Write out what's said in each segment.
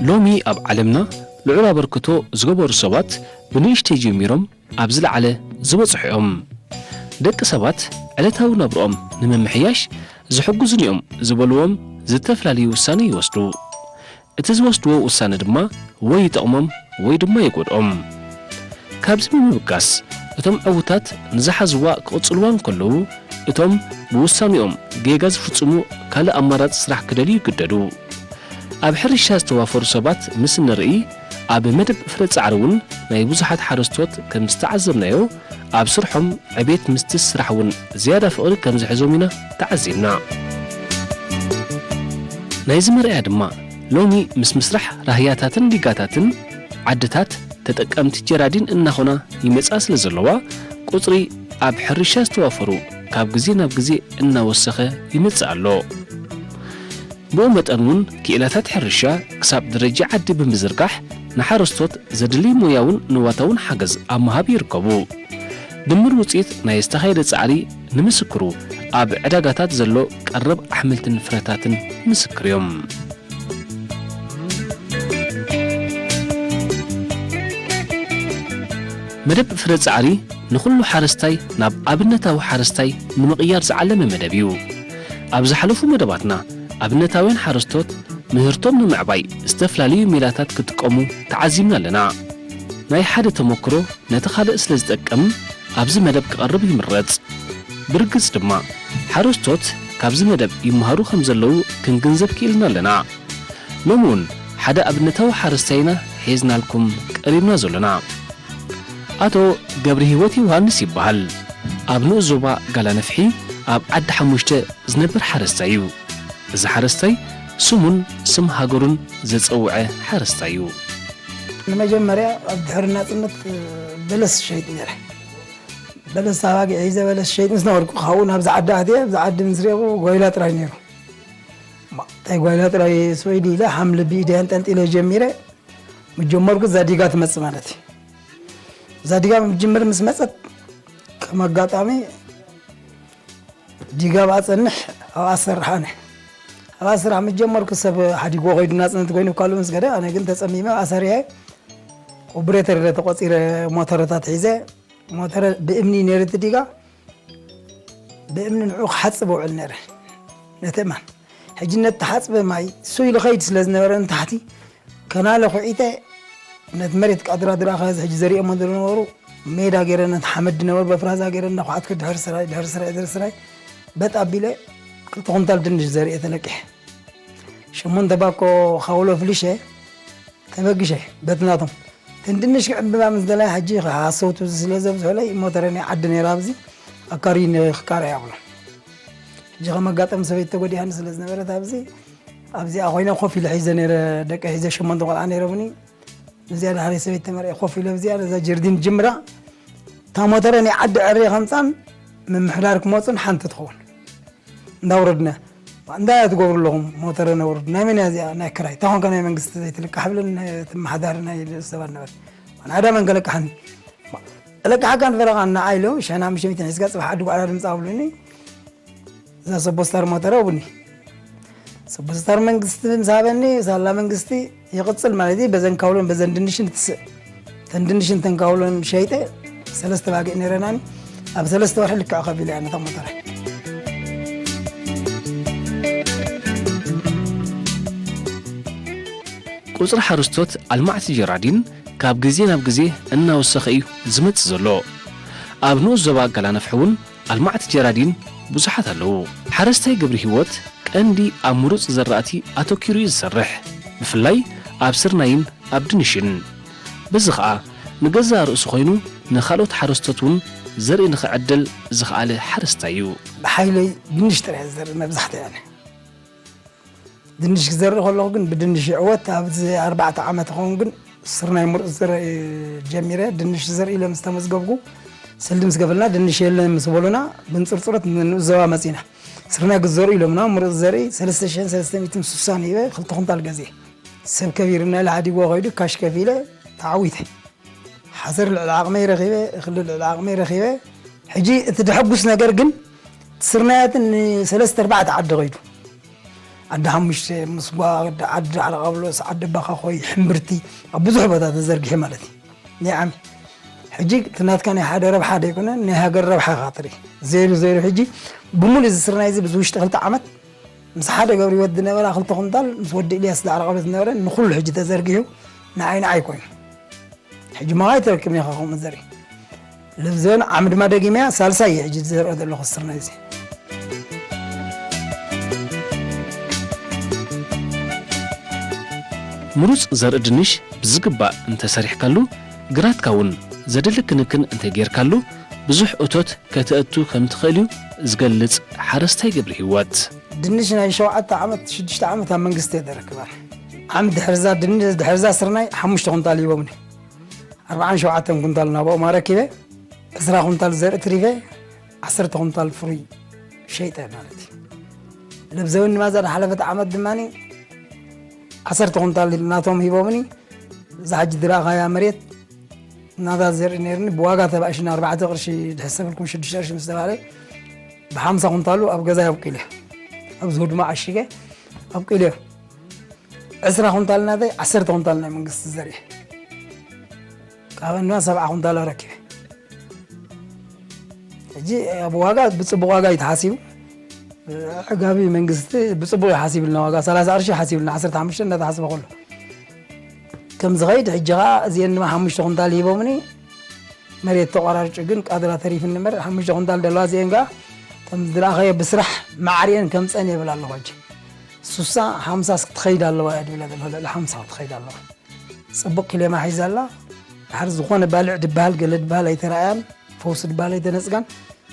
ሎሚ ኣብ ዓለምና ልዑል ኣበርክቶ ዝገበሩ ሰባት ብንእሽተይ ጀሚሮም ኣብ ዝለዓለ ዝበጽሑ እዮም። ደቂ ሰባት ዕለታዊ ናብርኦም ንምምሕያሽ ዝሕግዙኒ እዮም ዝበልዎም ዝተፈላለዩ ውሳነ ይወስዱ። እቲ ዝወስድዎ ውሳነ ድማ ወይ ይጠቕሞም ወይ ድማ ይጎድኦም። ካብዚ ብምብጋስ፣ እቶም ዕዉታት ንዝሓዝዋ ክቕጽልዋ እንከለዉ፣ እቶም ብውሳኔኦም ጌጋ ዝፍጽሙ ካልእ ኣማራጺ ስራሕ ክደልዩ ይግደዱ። ኣብ ሕርሻ ዝተዋፈሩ ሰባት ምስ እንርኢ፣ ኣብ መደብ ፍረ ጻዕሪ እውን ናይ ብዙሓት ሓረስቶት ከም ዝተዓዘብናዮ፣ ኣብ ስርሖም ዕቤት ምስቲ ስራሕ እውን ዝያዳ ፍቕሪ ከም ዝሕዞም ኢና ተዓዚብና። ናይዚ መርኣያ ድማ፣ ሎሚ ምስ ምስራሕ ራህያታትን ዲጋታትን ዓድታት ተጠቀምቲ ጀራዲን እናኾና ይመጻ ስለ ዘለዋ፣ ቁጽሪ ኣብ ሕርሻ ዝተዋፈሩ ካብ ግዜ ናብ ግዜ እናወሰኸ ይመጽእ ኣሎ። ብኡ መጠን እውን ክኢላታት ሕርሻ ክሳብ ደረጃ ዓዲ ብምዝርጋሕ ንሓረስቶት ዘድሊ ሞያውን ንዋታውን ሓገዝ ኣብ ምሃብ ይርከቡ። ድምር ውጽኢት ናይ ዝተኻየደ ጻዕሪ ንምስክሩ ኣብ ዕዳጋታት ዘሎ ቀረብ ኣሕምልትን ፍረታትን ምስክር እዮም። መደብ ፍረ ጻዕሪ ንኹሉ ሓረስታይ ናብ ኣብነታዊ ሓረስታይ ንምቕያር ዝዓለመ መደብ እዩ። ኣብ ዝሓለፉ መደባትና ኣብነታውያን ሓረስቶት ምህርቶም ንምዕባይ ዝተፈላለዩ ሜላታት ክጥቀሙ ተዓዚብና ኣለና። ናይ ሓደ ተመክሮ ነቲ ካልእ ስለ ዝጠቅም ኣብዚ መደብ ክቐርብ ይምረጽ። ብርግጽ ድማ ሓረስቶት ካብዚ መደብ ይመሃሩ ከም ዘለዉ ክንግንዘብ ክኢልና ኣለና። ሎሚ እውን ሓደ ኣብነታዊ ሓረስታይ ኢና ሒዝናልኩም ቀሪብና ዘሎና። ኣቶ ገብረ ህይወት ዮሃንስ ይበሃል። ኣብ ንኡስ ዞባ ጋላ ነፍሒ ኣብ ዓዲ ሓሙሽተ ዝነብር ሓረስታይ እዩ። እዚ ሓረስታይ ስሙን ስም ሃገሩን ዘጸውዐ ሓረስታይ እዩ። ንመጀመርያ ኣብ ድሕሪ ናጽነት በለስ ሸይጥ ነይረ። በለስ ኣባጊዕ ሒዘ በለስ ሸይጥ ምስ ነበርኩ፣ ካብኡ ናብዚ ዓዲ ኣትየ፣ ኣብዚ ዓዲ ምስ ሬኹ ጓይላ ጥራይ ነይሩ። ማ-፣ እንታይ ጓይላ ጥራይ ስወይዲ ኢለ፣ ሓምሊ ብኢደይ ኣንጠልጢለ ጀሚረ። ምስ ጀመርኩ እዛ ዲጋ ትመጽእ ማለት እዩ። እዛ ዲጋ ምጅምር ምስ መጸት፣ ከም ኣጋጣሚ ዲጋ ኣብኣ ጸንሕ፣ ኣብኣ ዝሰርሕ ኣነ። ኣብኣ ስራሕ ምስ ጀመርኩ ሰብ ሓዲግዎ ከይዱ ናጽነት ኮይኑ ካልኡ ምስ ከደ፣ ኣነ ግን ተጸሚመ ኣብኣ ሰሪሐ፣ ኦፕሬተር ኢለ ተቖጺረ ሞተረታት ሒዘ፣ ሞተረ ብእምኒ ነይሩ እቲ ዲጋ፣ ብእምኒ ንዕኡ ክሓጽብ እውዕል ነይረ፣ ነቲ እማን። ሕጂ ነቲ ተሓጽበ ማይ ሱይ ልኸይድ ስለ ዝነበረ ንታሕቲ፣ ከናለ ኹዒተ ነቲ መሬት ቃድራ ድራኸ ሕጂ ዘሪኦሞ ዝነበሩ ሜዳ ገይረ ነቲ ሓመድ ዝነበሩ በፍራዛ ገይረ እናኹዓትኩ ድሕሪ ስራይ፣ ድሕሪ ስራይ፣ ድሕሪ ስራይ በጥ ኣቢለ ክልተ ኩንታል ድንሽ ዘሪኤ ተለቂሐ። ሸሞንተ ባኮ ካውሎ ፍሊሸ ተበግሸ በቲ ናቶም። እተን ድንሽ ክዕምብባ ምስ ደለያ ሕጂ ሓሰውቱ ስለ ዘብዝሑለይ ሞተረ ናይ ዓዲ ነይራ ኣብዚ ኣካርዩኒ ክካረያ ብሎ። ሕጂ ከም ኣጋጣሚ ሰበይቲ ተጎዲኣኒ ስለ ዝነበረት ኣብዚ ኣብዚኣ ኮይነ ኮፍ ኢለ ሒዘ ነይረ፣ ደቂ ሒዘ ሸሞንተ ቆልዓ ነይረምኒ። እዚኣ ድሓረይ ሰበይቲ ተመርዒ ኮፍ ኢለ ኣብዚኣ ነዛ ጀርዲን ጅምራ እታ ሞተረ ናይ ዓዲ ዕርየ ከምፃን ምምሕዳር ክመፁን ሓንቲ ትኸውን። እንዳውረድና እንታይ ትገብሩ ኣለኹም? ሞተረ ነውርድ። ናይ መን እያ እዚኣ? ናይ ክራይ። እንታይ ኮንካ ናይ መንግስቲ ዘይትልቃሕ ብለን ትመሓዳሪ ናይ ልኡስ ሰባት ነበረ። ናዳ መን ከለቅሓኒ? ለቅሓካ ንፈረቓ ንዓይ ኢሉ ሸሕና ኣምሽተ ሚእትን ሒዝካ ጽባሕ ዓዲ ጓዕላ ድምጻ ኣብሉኒ። እዛ ሰቦስታር ሞተረ ኣቡኒ። ሰቦስታር መንግስቲ ምስ ሃበኒ፣ ሳላ መንግስቲ ይቕጽል ማለት እዩ። በዘን ካውሎን በዘን ድንሽን ትስእ። ተን ድንሽን ተን ካውሎን ሸይጠ ሰለስተ ባጊዕ ነይረናኒ። ኣብ ሰለስተ ወርሒ ልክዕ ከፊለ እያ ነታ ሞተረ። ቁጽሪ ሓረስቶት ኣልማዕቲ ጀራዲን ካብ ግዜ ናብ ግዜ እናወሰኸ እዩ ዝመጽእ ዘሎ። ኣብ ንኡስ ዞባ ጋላነፍሒ እውን ኣልማዕቲ ጀራዲን ብዙሓት ኣለዉ። ሓረስታይ ገብረ ህይወት ቀንዲ ኣብ ምሩጽ ዘራእቲ ኣተኲሩ እዩ ዝሰርሕ፣ ብፍላይ ኣብ ስርናይን ኣብ ድንሽን። በዚ ኸኣ ንገዛእ ርእሱ ኾይኑ ንኻልኦት ሓረስቶት እውን ዘርኢ ንኽዕድል ዝኸኣለ ሓረስታይ እዩ። ብሓይለይ ድንሽ ጥራይ እየ ዝዘርእ መብዛሕትኡ ኣነ። ድንሽ ክዘርእ ከለኹ ግን ብድንሽ ይዕወት። ኣብዚ ኣርባዕተ ዓመት ይኸውን ግን ስርናይ ምሩፅ ዝዘርእ ጀሚረ። ድንሽ ዝዘርእ ኢለ ምስ ተመዝገብኩ ስልዲ ምስ ገበልና ድንሽ የለን ምስ በሉና ብንፅርፅሮት ንኡስ ዞባ መፂና። ስርናይ ክትዘርኡ ኢሎምና ምሩፅ ዘርኢ ሰለስተ ሽሕን ሰለስተ ሚእትን ስሳን ሂበ ክልተ ኩንታል ገዚኤ። ሰብ ከቢርና ኢለ ሓዲግዎ ከይዱ ካሽ ከፊለ ተዓዊተ። ሓሰር ልዕሊ ዓቕመይ ረኺበ፣ እኽሊ ልዕሊ ዓቕመይ ረኺበ። ሕጂ እቲ ደሐጉስ ነገር ግን ስርናያትን ንሰለስተ ኣርባዕተ ዓዲ ከይዱ። ዓዲ ሓሙሽተ፣ ምስጓ፣ ዓዲ ዳዕላ ቃብሎስ፣ ዓዲ ባኻኾይ፣ ሕምብርቲ፣ ኣብ ብዙሕ ቦታ ተዘርጊሑ ማለት እዩ። ናይ ዓሚ ሕጂ እቲ ናትካ ናይ ሓደ ረብሓ ደይኮነ፣ ናይ ሃገር ረብሓ ኢኻ ትርኢ። ዘይሩ ዘይሩ ሕጂ ብምሉእ እዚ ስርናይ እዚ፣ ብዚ ውሽጢ ክልተ ዓመት ምስ ሓደ ገብረ ህይወት ዝነበራ ክልተ ኩንታል፣ ምስ ወዲ ኢልያስ ዳዕላ ቃብሎስ ዝነበረ፣ ንኹሉ ሕጂ ተዘርጊሑ ንዓይ ንዓይ ኮይኑ። ሕጂ መኻይ ትረክብ ኢኻ ከምኡ ዘርኢ። ልብዘን ዓምድማ ደጊመያ ሳልሳይ እየ ሕጂ ዝዘርኦ ዘለኹ ስርናይ እዚ። ምሩፅ ዘርኢ ድንሽ ብዝግባእ እንተሰሪሕካሉ፣ ግራትካ እውን ዘድሊ ክንክን እንተጌርካሉ፣ ብዙሕ እቶት ከተእቱ ከም ትኽእል እዩ ዝገልጽ ሓረስታይ ገብረ ህይወት። ድንሽ ናይ ሸውዓተ ዓመት፣ ሽዱሽተ ዓመት ኣብ መንግስቲ እየ ዘረክባ። ዓም ድሕርዛ ድንሽ፣ ድሕርዛ ስርናይ ሓሙሽተ ኩንታል ሂቦምኒ። ኣርባዓን ሸውዓተን ኩንታል ናብኦም ኣረኪበ፣ ዕስራ ኩንታል ዘርኢ ትሪፈ፣ ዓሰርተ ኩንታል ፍሩይ ሸይጠ ማለት እዩ። ለብዘውን ንማዛ ዝሓለፈት ዓመት ድማ ዓሰርተ ኩንታል ናቶም ሂቦምኒ። እዛ ሕጂ ዝረኣኻያ መሬት ናታ ዘርኢ ነይርኒ፣ ብዋጋ ተባእሽና፣ ኣርባዕተ ቅርሺ ድሕሰበልኩም፣ ሽዱሽተ ቅርሺ ምስ ተባለ፣ ብሓምሳ ኩንታሉ ኣብ ገዛይ ኣብቂለ፣ ኣብዚ ህድሞ ዓሺገ ኣብቂለ። ዕስራ ኩንታል ናተይ፣ ዓሰርተ ኩንታል ናይ መንግስቲ ዘርኢ፣ ካብኣን ድማ ሰብዓ ኩንታል ኣረኪበ። ሕጂ ኣብ ዋጋ ብጽቡቕ ዋጋ እዩ ተሓሲቡ። ኣዕጋቢ መንግስቲ ብጽቡቕ እዩ ሓሲብልና፣ ዋጋ ሰላሳ ቅርሺ ሓሲብልና፣ ዓሰርተ ሓሙሽተ እናተሓስበ ከሎ። ከም ዝኸይድ ሕጂ ኸኣ እዚአን ድማ ሓሙሽተ ኩንታል ሂቦምኒ፣ መሬት ተቋራርጩ ግን ቃድራ ተሪፍኒ እምበር፣ ሓሙሽተ ኩንታል ደለዋ እዚአን ከኣ ከም ዝረኣኸዮ ብስራሕ ማዕሪአን ከምጸን የብል ኣለኹ። ሕጂ ሱሳ ሓምሳ ክትኸይድ ኣለዋ እያ ድብላ ዘለኹ፣ ልዕሊ ሓምሳ ክትኸይድ ኣለዋ። ጽቡቕ ኪሌማ ሒዛ ኣላ። ድሓር ዝኾነ ባልዕ ድበሃል ገለ ድበሃል ኣይተረኣያን፣ ፈውሲ ድበሃል ኣይተነጽጋን።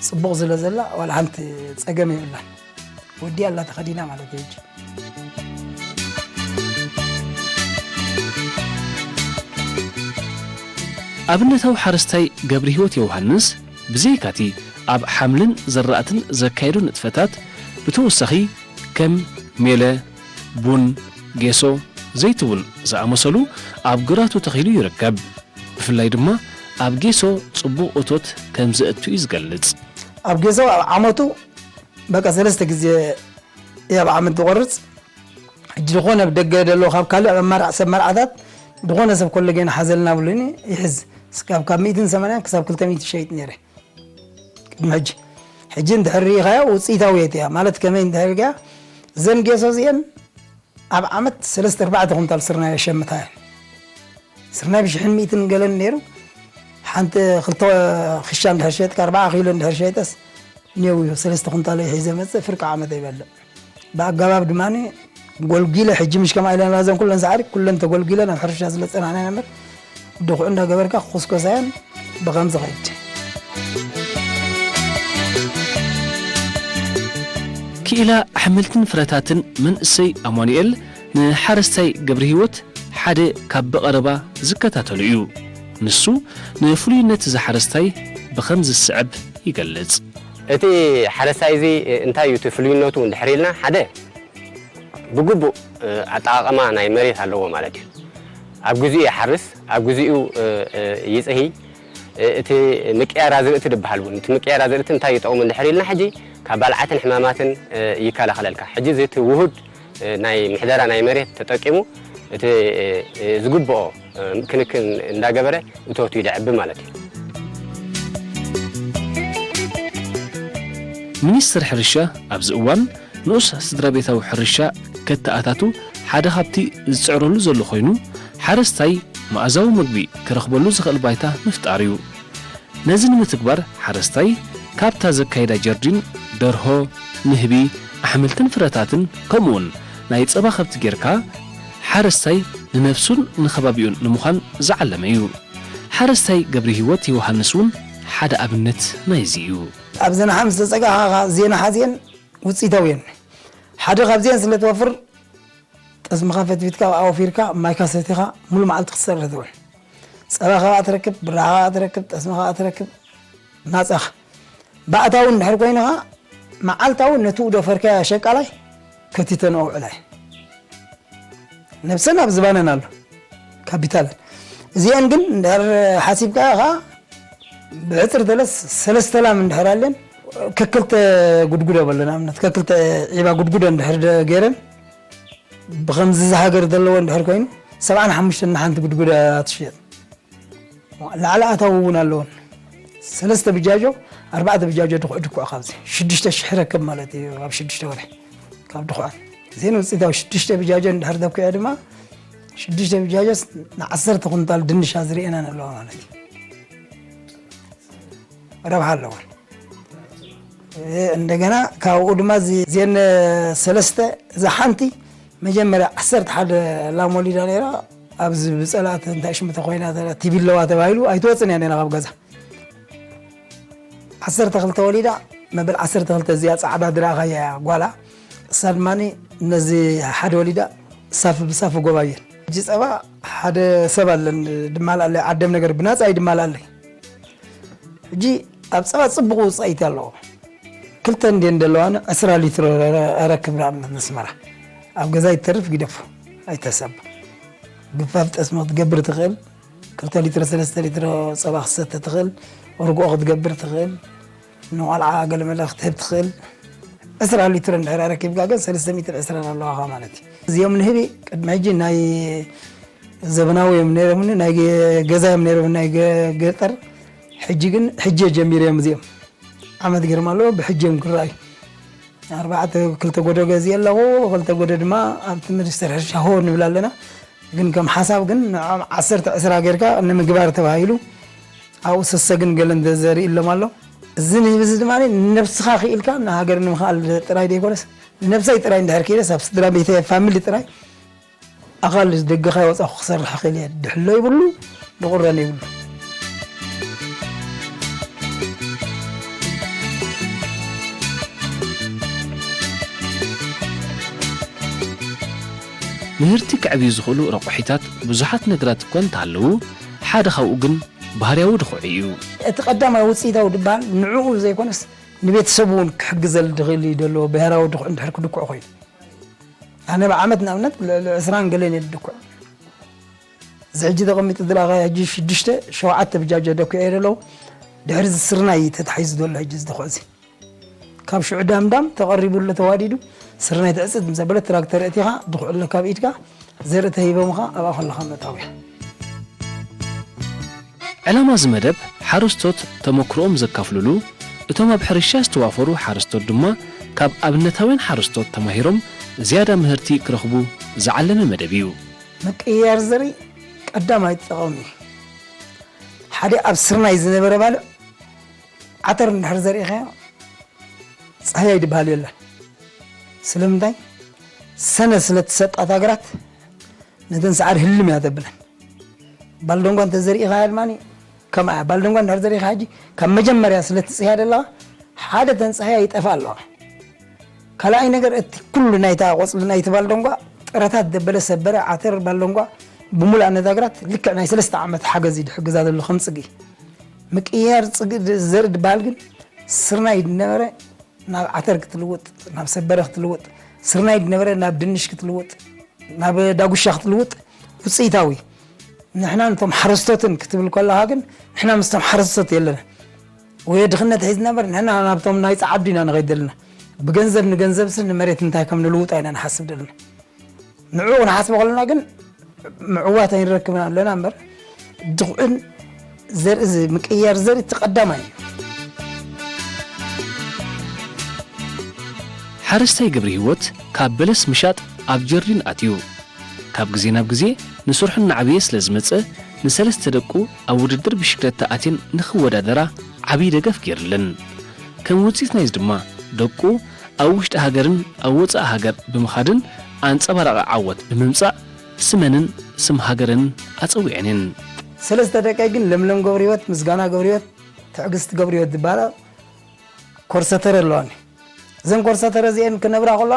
ጽቡቕ ስለ ዘላ ዋላ ሓንቲ ጸገም የብላን። ወዲኣ ኣላ ተኸዲና ማለት እዩ ሕጂ። ኣብነታዊ ሓረስታይ ገብረ ህይወት ዮውሃንስ ብዘይካቲ ኣብ ሓምልን ዘራእትን ዘካየዶ ንጥፈታት፣ ብተወሳኺ ከም ሜለ፣ ቡን፣ ጌሶ፣ ዘይትቡን ዝኣመሰሉ ኣብ ግራቱ ተኺሉ ይርከብ። ብፍላይ ድማ ኣብ ጌሶ ጽቡቕ እቶት ከም ዘእቱ እዩ ዝገልጽ። ኣብ ጌሶ ኣብ ዓመቱ በቃ ሰለስተ ግዜ እየ ኣብ ዓመት ዝቖርጽ። ሕጂ ዝኾነ ኣብ ደገ ደሎ ካብ ካልእ ኣብ ኣማራዕ ሰብ መርዓታት ዝኾነ ሰብ ኮለጌን ሓዘልና ብሉኒ ይሕዝ። እስካብ ካብ ሚእትን ሰማንያን ክሳብ ክልተ ሚእቲ ሸይጥ ነይረ ቅድሚ ሕጂ። ሕጂ እንድሕር ርኢኻዮ ውጽኢታውየት እያ ማለት ከመይ እንድሕር ኢልካዮ፣ እዘን ጌሶ እዚአን ኣብ ዓመት ሰለስተ ኣርባዕተ ኩንታል ስርናይ የሸምታ እየን። ስርናይ ብሽሕን ሚእትን ገለን ነይሩ። ሓንቲ ክልተ ክሻ እንድሕር ሸጥካ፣ ኣርባዓ ኪሎ እንድሕር ሸይጠስ፣ ኔው እዩ፣ ሰለስተ ኩንታል እዩ ሒዘ መጽእ፣ ፍርቂ ዓመት ይበልዕ። ብኣገባብ ድማ ጎልጊለ፣ ሕጂ ምሽ ከምኣ ኢለና፣ እዘን ኩለን ሳዕሪ ኩለን ተጎልጊለን ኣብ ሕርሻ ስለ ዝጸናሕና ኢና እምበር፣ ድኹዕ እንዳገበርካ ክኹስኮሳያን ብኸምዚ ኸይድ። ክኢላ ኣሕምልትን ፍረታትን መንእሰይ ኣማኑኤል ንሓረስታይ ገብረ ህይወት ሓደ ካብ ብቐረባ ዝከታተሎ እዩ። ንሱ ንፍሉይነት እዚ ሓረስታይ ብኸም ዝስዕብ ይገልጽ። እቲ ሓረስታይ እዚ እንታይ እዩ እቲ ፍሉይነቱ እንድሕር ኢልና፣ ሓደ ብግቡእ፣ እ፣ ኣጠቓቕማ ናይ መሬት ኣለዎ ማለት እዩ። ኣብ ግዚኡ ይሓርስ፣ ኣብ ግዚኡ፣ እ፣ እ፣ ይጽሂ። እ፣ እቲ ምቅያር ኣዝርእቲ ዝበሃል እውን፣ እቲ ምቅያር ኣዝርእቲ እንታይ ይጠቕሙ እንድሕር ኢልና፣ ሕጂ ካብ ባልዓትን ሕማማትን፣ እ፣ ይከላኸለልካ። ሕጂ እዚ እቲ ውሁድ፣ እ፣ ናይ ምሕደራ ናይ መሬት ተጠቂሙ እቲ፣ እ፣ እ፣ ዝግብኦ፣ እ፣ ክንክን እንዳገበረ እቶቱ ይድዕቢ ማለት እዩ። ሚኒስትር ሕርሻ ኣብዚ እዋን ንኡስ ስድራ ቤታዊ ሕርሻ ከተኣታቱ ሓደ ካብቲ ዝጽዕረሉ ዘሎ ኮይኑ፣ ሓረስታይ መኣዛዊ መግቢ ክረኽበሉ ዝኽእል ባይታ ምፍጣር እዩ። ነዚ ንምትግባር ሓረስታይ ካብታ ዘካይዳ ጀርዲን ደርሆ፣ ንህቢ፣ ኣሕምልትን ፍረታትን ከምኡውን ናይ ጸባ ከብቲ ጌርካ ሓረስታይ ንነፍሱን ንከባቢኡን ንምዃን ዝዓለመ እዩ። ሓረስታይ ገብረ ህይወት ዮሃንስ እውን ሓደ ኣብነት ናይዚ እዩ። ኣብዘን ሓምስ ዘጸጋኻ ዜና ሓዝየን ውጽኢታውየን። ሓደ ካብዚአን ስለ ትወፍር፣ ጠስምኻ ፈትፊትካ ኣውፊርካ ማይካ ሰቲኻ ሙሉ መዓልቲ ክትሰርሕ ትውዕል። ጸባ ከኣ ትረክብ፣ ብራኻ ከኣ ትረክብ፣ ጠስሚ ከኣ ትረክብ፣ ናጻኻ። ባእታዊ እንድሕር ኮይንኻ፣ መዓልታዊ ነቲ ውዶ ፈርካያ ሸቃላይ ከቲተን ኣውዕላይ። ነብሰን ኣብ ዝባነን ኣሎ፣ ካፒታለን። እዚአን ግን እንድሕር ሓሲብካ ከኣ፣ ብሕጽር ተለስ ሰለስተ ላም እንድሕር ኣለን፣ ከክልተ ጉድጉዶ በሎ፣ ንኣብነት፣ ከክልተ ዒባ ጉድጉዶ እንድሕር ደ-፣ ገይረን፣ ብኸምዚ ዝሃገር ዘለዎ እንድሕር ኮይኑ፣ ሰብዓን ሓሙሽተን ንሓንቲ ጉድጉዳ ትሽየጥ። ላዕሊ ኣታዊ እውን ኣለወን። ሰለስተ ብጃጆ፣ ኣርባዕተ ብጃጆ ድኹዕ ድኩዕ ካብዚ ሽዱሽተ ሽሕ ረከብ ማለት እዩ፣ ኣብ ሽዱሽተ ወርሒ ካብ ድኹዓን። እዚን ውፅኢታዊ ሽዱሽተ ብጃጆ እንድሕር ደኩዐ ድማ፣ ሽዱሽተ ብጃጆስ ንዓሰርተ ኩንታል ድንሽ ኣዝርእየናን ኣለዋ ማለት እዩ። ረብሓ ኣለወን። እ፣ እንደገና ካብኡ ድማ እዚ ዜን ሰለስተ፣ እዛ ሓንቲ መጀመርያ ዓሰርተ ሓደ ላም ወሊዳ ነይራ። ኣብዚ ብጸላእቲ እንታይ ሽም ተኾይና፣ ቲቢ ኣለዋ ተባሂሉ ኣይትወጽን እያ ነይራ ካብ ገዛ። ዓሰርተ ክልተ ወሊዳ፣ መበል ዓሰርተ ክልተ እዚኣ ጻዕዳ ድረኣኻያ ጓላ፣ እሳ ድማ ነዚ ሓደ ወሊዳ ሳፊ ብሳፊ ጎባየን። ሕጂ ጸባ ሓደ ሰብ ኣለን ድማል ኣለ፣ ዓደም ነገር ብናጻ እዩ ድማል ኣለይ። ሕጂ ኣብ ጸባ ጽቡቕ ውጽኢት ኣለዎ። ክልተ እንድየን ዘለዋኒ ዕስራ ሊትሮ ኣረክብ ንኣብነት ነስመራ። ኣብ ገዛ ይተርፍ ግደፎ፣ ኣይተሰብ። ግፋፍ ጠስሚ ክትገብር ትኽእል፣ ክልተ ሊትሮ፣ ሰለስተ ሊትሮ ጸባ ክትሰተ ትኽእል፣ ርግኦ ክትገብር ትኽእል፣ ንቆልዓ ገለመለ ክትህብ ትኽእል። ዕስራ ሊትሮ እንድሕር ኣረኪብካ ግን ሰለስተ ሚእትን ዕስራን ኣለዋኻ ማለት እዩ። እዚኦም ንህቢ ቅድሚ ሕጂ ናይ ዘበናዊ እዮም ነይሮምኒ፣ ናይ ገ-፣ ገዛ እዮም ነይሮም፣ ናይ ገ-፣ ገጠር። ሕጂ ግን፣ ሕጂ ጀሚሮም እዚኦም። ዓመት ገይሮም ኣለዉ፣ ብሕጂ እዮም ክረኣዩ። ኣርባዕተ፣ ክልተ ጎዶ ገዚአ ኣለኹ፣ ክልተ ጎዶ ድማ ኣብቲ ሚኒስትሪ ሕርሻ ሆ ንብል ኣለና። ግን ከም ሓሳብ ግን ንዖም ዓሰርተ ዕስራ ጌርካ ንምግባር ተባሂሉ ኣብኡ ሰሰግን ገለን ዘርኢ ኢሎም ኣሎ። እዚ ንህቢ እዚ ድማ ንነብስኻ ክኢልካ ንሃገር ንምኽኣል ጥራይ ዘይኮነስ፣ ንነብሰይ ጥራይ እንድሕር ክኢለስ ኣብ ስድራ ቤተይ፣ ኣብ ፋሚሊ ጥራይ ኣኻል ደገኻ ወጻኹ ክሰርሕ ክእል እየ። ድሕሎ ይብሉ፣ ድቑረን ይብሉ። ምህርቲ ከዕብዩ ዝኽእሉ ረቑሒታት ብዙሓት ነገራት እኳ እንተሃለዉ፣ ሓደ ካብኡ ግን ባህርያዊ ድኹዒ እዩ። እቲ ቀዳማይ ውጽኢታዊ ድበሃል ንዕኡ ዘይኮነስ ንቤተሰቡ እውን ክሕግዘል ድኽእል እዩ ደሎ ብሄራዊ ድኹዒ እንድሕር ክድኩዕ ኮይኑ። ኣነ ብዓመት ንኣብነት ልዕሊ ዕስራን ገለን እየ ድኩዕ። እዚ ሕጂ ተቐሚጡ ዝለኣኸ ሕጂ ሽዱሽተ፣ ሸውዓተ ብጃጀ ደኩዐ እየ ደለዉ። ድሕሪ እዚ ስርናይ እዩ ተታሒዙ ዘሎ ሕጂ እዚ ድኹዕ እዚ። ካብ ሽዑ ዳምዳም ተቐሪቡ ኣሎ ተዋዲዱ፣ ስርናይ ትዕጽድ ምስ ኣበለ ትራክተር እቲኻ ድኹዕ ኣለካ ኣብ ኢድካ፣ ዘርኢ ተሂቦምኻ ኣብኣ ከለኻ መእታውያ። ዕላማ እዚ መደብ ሓረስቶት ተመክሮኦም ዘካፍሉሉ፣ እቶም ኣብ ሕርሻ ዝተዋፈሩ ሓረስቶት ድማ ካብ ኣብነታውያን ሓረስቶት ተማሂሮም ዝያዳ ምህርቲ ክረኽቡ ዝዓለመ መደብ እዩ። ምቅይያር ዘርኢ ቀዳማይ ጠቐሚ እዩ። ሓደ ኣብ ስርናይ ዝነበረ ባልዕ ዓተር እንድሕር ዘሪእኻዮ ጻህያይ ድበሃል የለን። ስለምንታይ? ሰነ ስለ ትሰጣት ሃገራት ነተን ሰዓር ህልም እያ ተብለን። ባልደንጓ እንተ ዘሪእኻያ ድማ ከምኣ እያ። ባልደንጓ እንድሕር ዘሪእኻ ሕጂ ካብ መጀመርያ ስለ ትጽህያ ዘለኻ ሓደ ተን ጻህያ ይጠፍእ ኣለዋ። ካልኣይ ነገር እቲ ኩሉ ናይታ ቆጽሊ ናይቲ ባልደንጓ ጥረታት ደበለ ሰበረ ዓተር ባልደንጓ ብሙሉእ ነታ ግራት ልክዕ ናይ ሰለስተ ዓመት ሓገዝ እዩ ድሕግዛ ዘሎ ከም ጽግኢ። ምቅያር ጽግ-፣ ዘርኢ ድበሃል ግን ስርናይ ድነበረ ናብ ዓተር ክትልውጥ፣ ናብ ሰበረ ክትልውጥ፣ ስርናይ ድነበረ ናብ ድንሽ ክትልውጥ፣ ናብ ዳጉሻ ክትልውጥ ውጽኢታዊ። ንሕና ነቶም ሓረስቶትን ክትብል ከለኻ ግን ንሕና ምስቶም ሓረስቶት የለና። ወይ ድኽነት ሒዝና እምበር ንሕና ናብቶም ናይ ጸዓዱ ኢና ንኸይድ ዘለና። ብገንዘብ ንገንዘብሲ ንመሬት እንታይ ከም ንልውጣ ኢና ንሓስብ ዘለና። ንዕኡ ክንሓስቦ ከለና ግን ምዕዋት ኣይንረክብን ኣለና እምበር፣ ድኹዕን ዘርኢ ዝ-፣ ምቅያር ዘርኢ እቲ ቀዳማይ እዩ። ሓረስታይ ገብረ ህይወት ካብ በለስ ምሻጥ ኣብ ጀርዲን ኣትዩ። ካብ ግዜ ናብ ግዜ ንስርሑ እናዓበየ ስለ ዝመጸ፣ ንሰለስተ ደቁ ኣብ ውድድር ብሽክለታ ኣትየን ንኽወዳደራ ዓብዪ ደገፍ ገይሩለን። ከም ውጽኢት ናይዚ ድማ፣ ደቁ ኣብ ውሽጢ ሃገርን ኣብ ወጻኢ ሃገር ብምኻድን ኣንጸባራቒ ዓወት ብምምጻእ ስመንን ስም ሃገርን ኣጸዊዐን እየን። ሰለስተ ደቀይ ግን ለምለም ገብረህይወት፣ ምስጋና ገብረህይወት፣ ትዕግስቲ ገብረህይወት ዝበሃላ ኮርሰተረ ኣለዋኒ። እዘን ኮርሰተረ እዚአን ክነብራ ከለዋ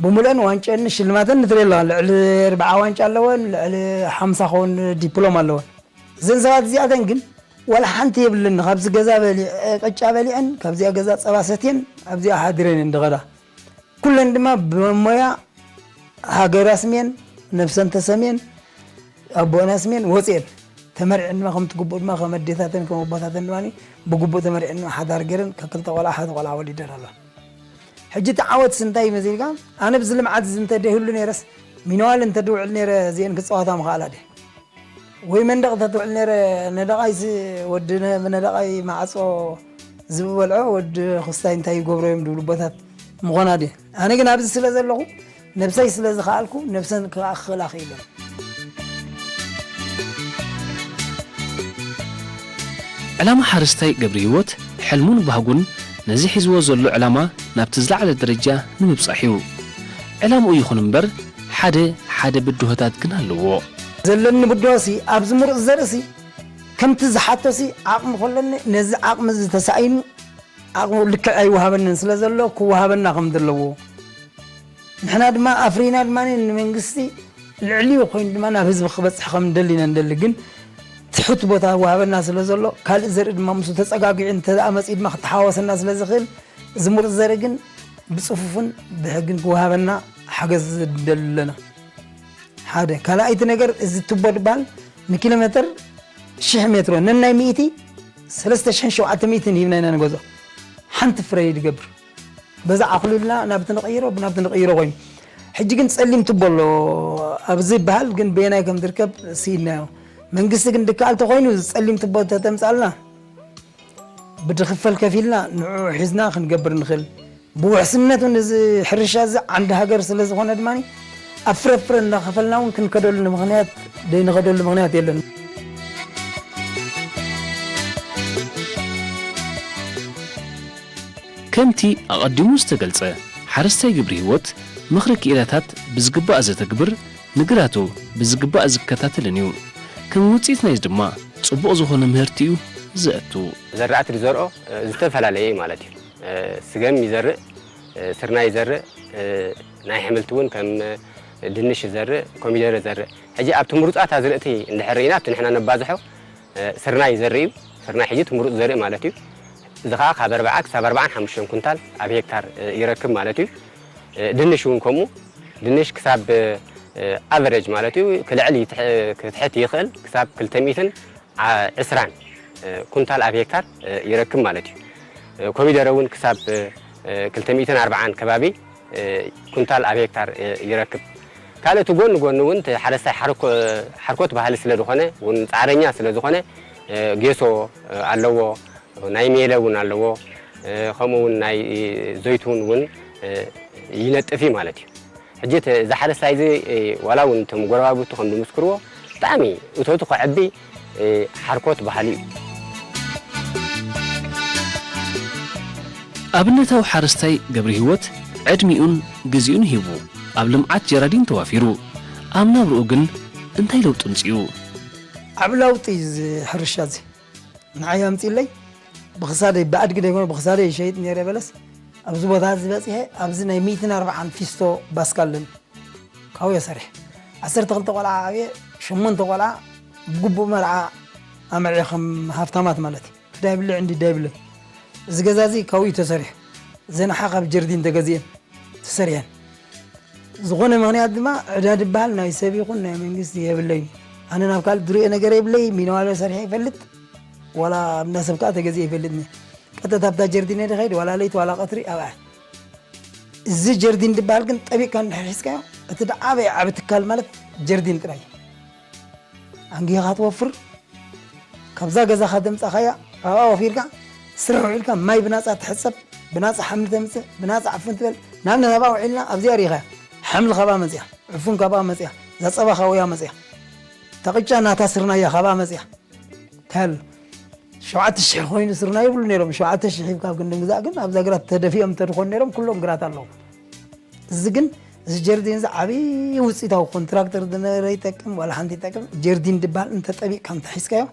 ብምሉአን ዋንጭአን ሽልማተን ንትርኢ ኣለዋ። ልዕሊ ኣርብዓ ዋንጫ ኣለወን፣ ልዕሊ ሓምሳ ኸውን ዲፕሎም ኣለወን። እዘን ሰባት እዚኣተን ግን ዋላ ሓንቲ የብለን። ካብዚ ገዛ በሊ-፣ ቅጫ በሊዐን፣ ካብዚኣ ገዛ ጸባ ሰትየን፣ ኣብዚኣ ሓዲረን እየን ዝኸዳ። ኩለን ድማ ብሞያ ሃገር ኣስምየን፣ ነብሰን ተሰምየን፣ ኣቦኣን ኣስምየን ወፅየን። ተመሪዐን ድማ ከምቲ ግቡእ ድማ ከም ኣዴታተን ከም ኣቦታተን ድማ ብግቡእ ተመሪዐን ድማ ሓዳር ገይረን ካብ ክልተ ቆልዓ ሓደ ቆልዓ ወሊደን ኣለዋ። ሕጂ እቲ ዓወትስ እንታይ እዩ መዚልካ? ኣነ ብዚ ልምዓት እዚ እንተደይህሉ ነይረስ ሚነዋል እንተድውዕል ነይረ እዚአን ክፃወታ ምኽኣላ ድየ? ወይ መንደቕ እንተትውዕል ነይረ ነደቓይ ስ-፣ ወዲ ነ-፣ ነደቓይ ማዕፆ ዝበልዖ ወዲ ክስታይ እንታይ ይገብሮ እዮም ዝብሉ ቦታት ምኾና ድየ? ኣነ ግን ኣብዚ ስለ ዘለኹ ነብሰይ ስለ ዝኸኣልኩ ነብሰን ክኣኽላ ክኢለን። ዕላማ ሓረስታይ ገብረ ህይወት ሕልሙን ባህጉን ነዚ ሒዝዎ ዘሎ ዕላማ ናብቲ ዝለዓለ ደረጃ ንምብጻሕ እዩ። ዕላምኡ ይኹን እምበር ሓደ ሓደ ብድሆታት ግን ኣለዎ። ዘለኒ ብድሆሲ ኣብዚ ምሩፅ ዘርእሲ ከምቲ ዝሓቶሲ ዓቕሚ ከለኒ ነዚ ዓቕሚ እዚ ተሳኢኑ ዓቕሚ ልክዕ ኣይወሃበንን ስለ ዘሎ ክወሃበና ከም ዘለዎ ንሕና ድማ ኣፍሪና ድማ ንመንግስቲ ልዕሊኡ ኮይኑ ድማ ናብ ህዝቢ ክበፅሕ ከም ንደሊ ኢና ንደሊ ግን ትሑት ቦታ ወሃበና ስለ ዘሎ ካልእ ዘርኢ ድማ ምስኡ ተፀጋጊዑ እንተ መፅኡ ድማ ክተሓዋወሰና ስለ ዝኽእል እዚ ምሩፅ ዘርኢ ግን ብፅፉፍን ብሕግን ክወሃበና ሓገዝ ንደሊ ኣለና ሓደ ካልኣይቲ ነገር እዚ ትቦ ድበሃል ንኪሎ ሜትር ሽሕ ሜትሮ ነናይ ሚእቲ ሰለስተ ሽሕን ሸውዓተ ሚእትን ሂብና ኢና ንገዝኦ ሓንቲ ፍረ እዩ ዝገብር በዛ ዓኹሊልና ናብቲ ንቕይሮ ብናብቲ ንቕይሮ ኮይኑ ሕጂ ግን ፀሊም ትቦ ኣሎ ኣብዚ ይበሃል ግን በየናይ ከም ዝርከብ ስኢናዮ መንግስቲ ግን ድከኣል ተኮይኑ እዚ ፀሊም ትቦ ተተምፃልና ብድኽፈል ከፊልና ንዕኡ ሒዝና ክንገብር ንኽእል ብውሕስነት እውን እዚ ሕርሻ እዚ ዓንዲ ሃገር ስለ ዝኾነ ድማ ኣብ ፍረፍረ እናኸፈልና እውን ክንከደሉ ምኽንያት ዘይንኸደሉ ምኽንያት የለን ከምቲ ኣቐዲሙ ዝተገልጸ፣ ሓረስታይ ግብሪ ህይወት ምኽሪ ክኢላታት ብዝግባእ ዘተግብር፣ ንግራቱ ብዝግባእ ዝከታተልን እዩ። ከም ውጽኢት ናይዚ ድማ ጽቡቕ ዝኾነ ምህርቲ እዩ ዘእቱ። ዘራእቲ ዝዘርኦ ዝተፈላለየ እዩ ማለት እዩ። ስገም ይዘርእ፣ ስርናይ ይዘርእ፣ ናይ ኣሕምልቲ እውን ከም ድንሽ ይዘርእ፣ ኮሚደረ ይዘርእ። ሕጂ ኣብቲ ምሩፃት ኣዝርእቲ እንድሕር ርኢና ኣብቲ ንሕና ነባዝሖ ስርናይ ይዘርእ እዩ። ስርናይ ሕጂ እቲ ምሩፅ ዘርኢ ማለት እዩ። እዚ ከዓ ካብ ኣርብዓ ክሳብ ኣርብዓን ሓሙሽተን ኩንታል ኣብ ሄክታር ይረክብ ማለት እዩ። ድንሽ እውን ከምኡ ድንሽ ክሳብ ኣቨሬጅ ማለት እዩ ክልዕል ክትሕት ይኽእል ክሳብ ክልተ ሚእትን ዕስራን ኩንታል ኣብ ሄክታር ይረክብ ማለት እዩ። ኮሚደረ እውን ክሳብ ክልተ ሚእትን ኣርብዓን ከባቢ ኩንታል ኣብ ሄክታር ይረክብ። ካልእ እቲ ጎኒ ጎኒ እውን እቲ ሓረስታይ ሓርኮት ባህሊ ስለ ዝኾነ እውን ፃዕረኛ ስለ ዝኾነ ጌሶ ኣለዎ፣ ናይ ሜለ እውን ኣለዎ፣ ከምኡ እውን ናይ ዘይቱን እውን ይነጥፍ እዩ ማለት እዩ። ሕጂ እዚ ሓረስታይ እዚ ዋላ እውን እቶም ጎረባብቱ ከም ዝምስክርዎ ብጣዕሚ እቶቱ ከዕቢ ሓርኮት ባህሊ እዩ። ኣብነታዊ ሓረስታይ ገብረ ህይወት ዕድሚኡን ግዜኡን ሂቡ ኣብ ልምዓት ጀራዲን ተዋፊሩ። ኣብ ናብርኡ ግን እንታይ ለውጢ ኣምጺኡ? ዓቢ ለውጢ እዩ እዚ ሕርሻ እዚ ንዓይ ኣምጺእለይ። ብኽሳደይ ብኣድጊ ደይኮነ ብኽሳደይ ይሸይጥ ነይረ በለስ ኣብዚ ቦታ እዚ በጺሐ ኣብዚ ናይ ሚእትን ኣርብዓን ፊስቶ ባስካ ኣለኒ። ካብኡ እየ ሰሪሐ። ዓሰርተ ክልተ ቆልዓ ኣብየ፣ ሸሞንተ ቆልዓ ብግቡእ መርዓ ኣመርዕየ ከም ሃፍታማት ማለት እዩ። ክዳይ ብልዕ እንዲ ዳይ ብልዕ። እዚ ገዛ እዚ ካብኡ እዩ ተሰሪሑ። ዘንሓ ካብ ጀርዲን ተገዚኤን ተሰሪሐን። ዝኾነ ምኽንያት ድማ ዕዳ ዝበሃል ናይ ሰብ ይኹን ናይ መንግስቲ የብለይን። ኣነ ናብ ካልእ ዝሪኦ ነገር የብለይ፣ ሚነዋሎ ሰሪሐ ይፈልጥ፣ ዋላ እንዳ ሰብ ከዓ ተገዚኤ ይፈልጥኒ። ቀጥታ ኣብታ ጀርዲን እየ ዝኸይድ፣ ዋላ ለይቲ ዋላ ቀትሪ ኣብኣ። እዚ ጀርዲን ዝበሃል ግን ጠቢቕካ እንድሕር ሒዝካዮ እቲ ዝዓበየ ዓቢ ትካል ማለት ጀርዲን ጥራይ እዩ። ኣንጊህኻ ትወፍር፣ ካብዛ ገዛኻ ዘምጻኻያ ኣብኣ ወፊርካ ስራሕ ውዒልካ ማይ ብናጻ ትሕጸብ፣ ብናጻ ሓምሊ ተምጽእ፣ ብናጻ ዕፉን ትበል። ንኣብነት ኣብኣ ውዒልና ኣብዚኣ ርኢኻያ ሓምሊ ካብኣ መጺኣ፣ ዕፉን ካብኣ መጺኣ፣ እዛ ጸባ ካብያ መጺኣ፣ እታ ቅጫ ናታ ስርናያ ካብኣ መጺኣ። ከል ሸውዓተ ሽሕ ኮይኑ ስርና ይብሉ ነይሮም። ሸውዓተ ሽሕ ሂብካ ኣብ ክንዲ ምግዛእ ግን ኣብዛ ግራት ተደፊኦም እንተድኾኑ ነይሮም ኩሎም ግራት ኣለዉ። እዚ ግን እዚ ጀርዲን እዚ ዓብዪ ውፅኢታዊ ኮንትራክተር ዝነበረ ይጠቅም ዋላ ሓንቲ ይጠቅም ጀርዲን ዝበሃል እንተጠቢቕካ እንተሒዝካዮ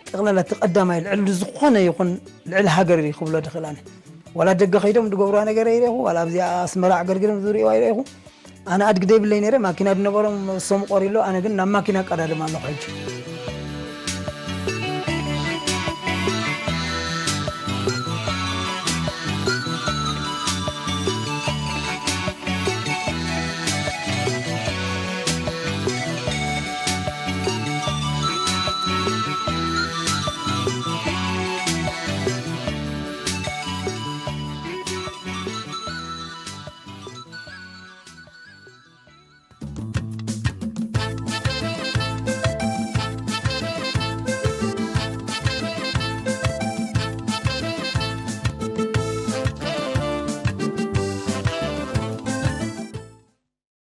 ጠቕላላ እቲ ቀዳማይ ልዕሊ ዝኾነ ይኹን ልዕሊ ሃገር እዩ ክብሎ ድኽእል ኣነ ዋላ ደገ ከይዶም ዝገብርዋ ነገር ኣይረኹ ዋላ ኣብዚኣ ኣስመራ ኣገርግርም ዝሪእዋ ኣይረኹ ኣነ ኣድጊ ደይብለይ ነይረ ማኪና ዝነበሮም እሶም ቆሪሎ ኣነ ግን ናብ ማኪና ቀዳድም ኣለኹ ሕጂ